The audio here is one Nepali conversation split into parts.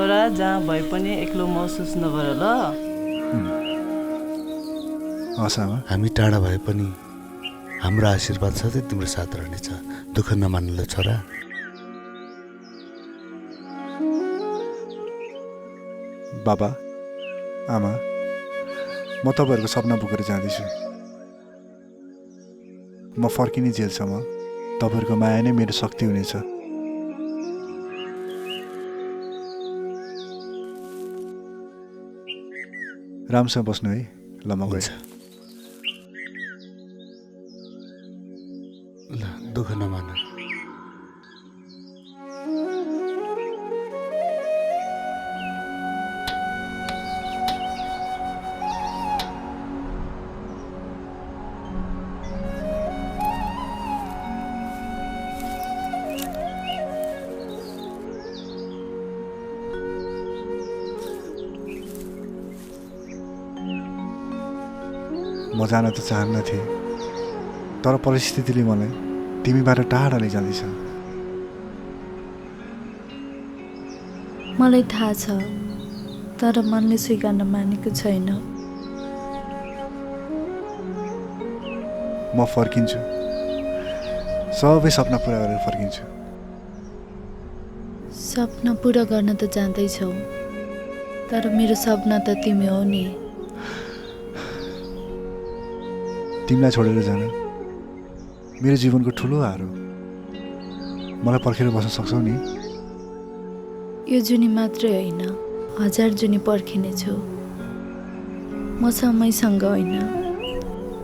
छोरा जहाँ भए पनि एक्लो महसुस नगर ल। आमा हामी टाढा भए पनि हाम्रो आशीर्वाद सधैँ तिम्रो साथ रहनेछ। दुःख नमान ल छोरा। बाबा आमा म तपाईँहरूको सपना बोकेर जाँदैछु। म फर्किने जेलसम्म तपाईँहरूको माया नै मेरो शक्ति हुनेछ। राम्रोसँग बस्नु है। ल म गएँ। ल दुःख नमान। म जान त चाहन्न थिएँ, तर परिस्थितिले मलाई तिमीबाट टाढा लैजाँदैछ। मलाई थाहा छ, तर मनले स्वीकार्न मानेको छैन। म फर्किन्छु, सबै सपना पुरा गरेर फर्किन्छु। सपना पुरा गर्न त जाँदैछौ, तर मेरो सपना त तिमी हो नि। तिमीलाई छोडेर जान मेरो जीवनको ठुलो हार हो। मलाई पर्खेर बस्न सक्छौ नि? यो जुनी मात्रै होइन, 1000 जुनी पर्खिनेछु। म समयसँग होइन,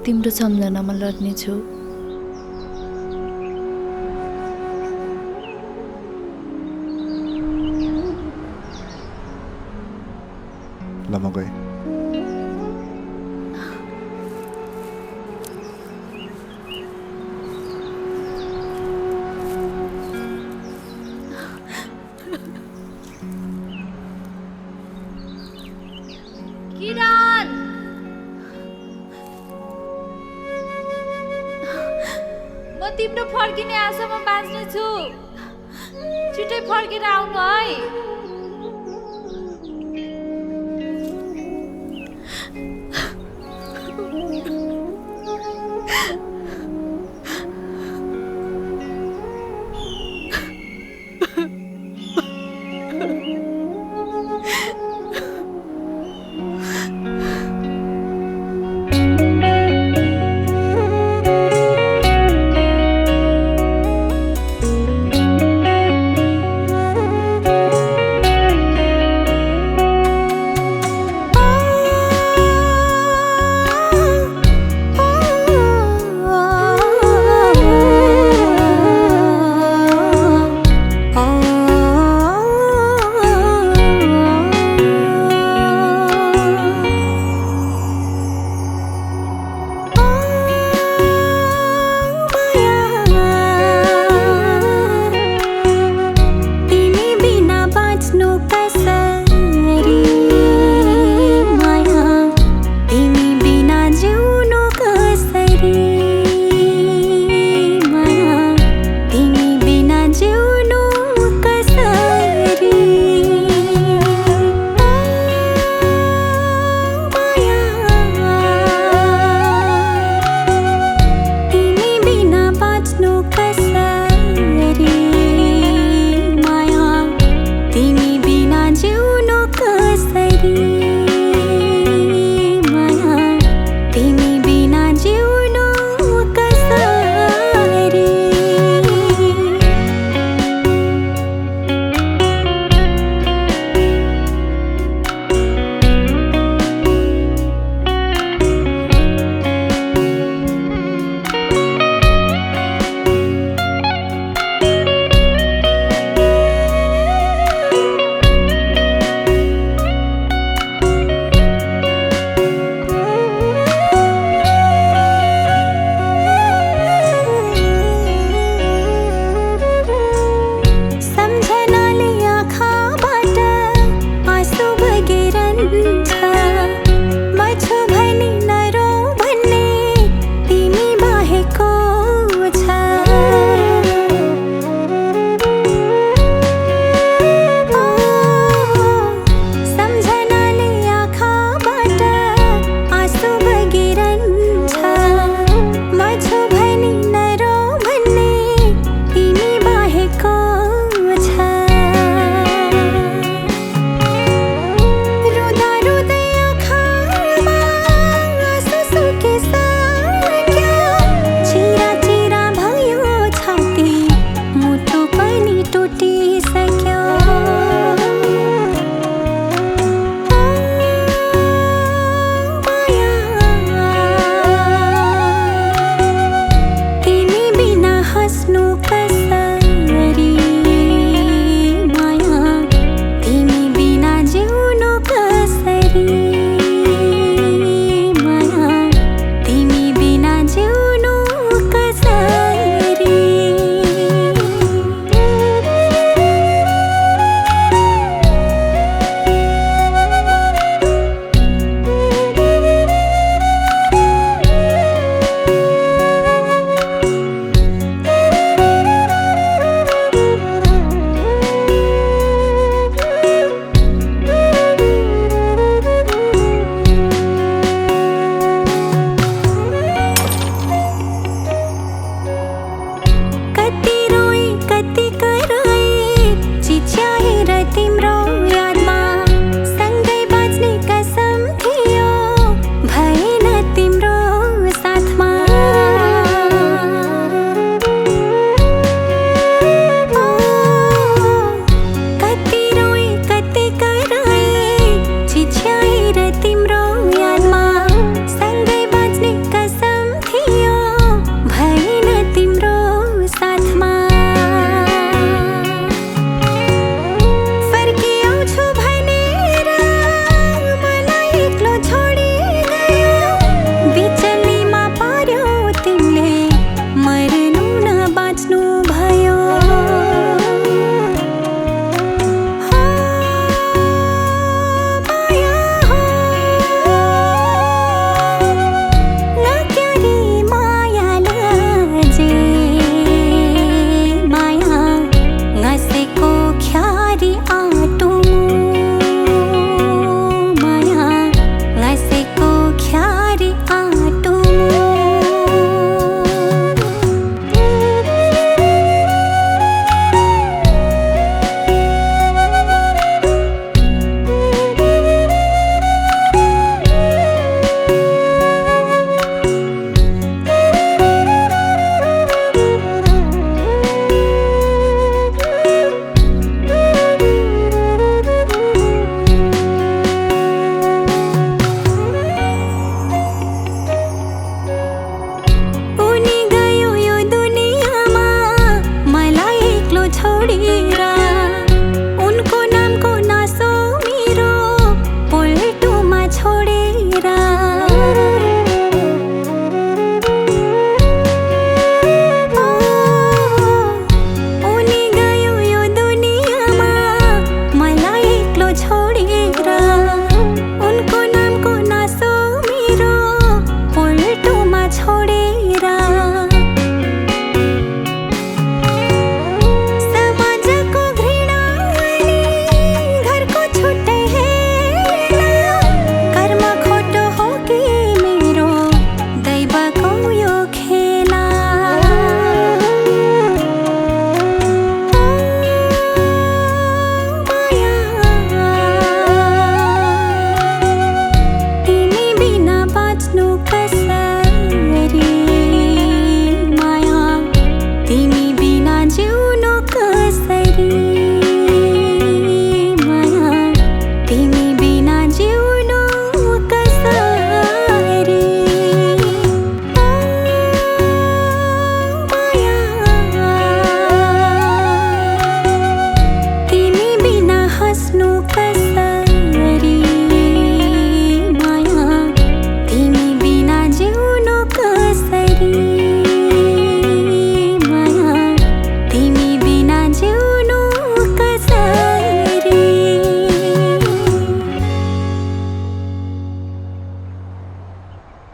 तिम्रो सम्झनामा लड्नेछु। ल म गएँ। किरण! म तिम्रो फर्किने आशामा बाँच्ने छु। छिटै फर्केर आउनु है।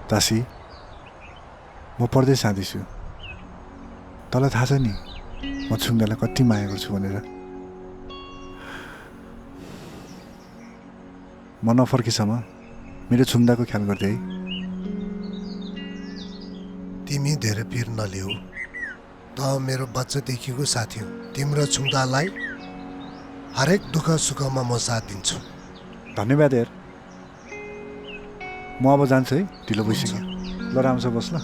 तासी म परदेश जाँदैछु तँलाई थाहा छ नि म छुङ्दालाई कति माया गर्छु भनेर म नफर्केसम्म मेरो छुङ्दाको ख्याल गर्दै है तिमी धेरै पिर नलिऊ त मेरो बच्चादेखिको साथी हो तिम्रो छुङ्दालाई हरेक दुःख सुखमा म साथ दिन्छु धन्यवाद यार म अब जान्छु है ढिलो भइसक्यो ल राम्रोसँग बस् ल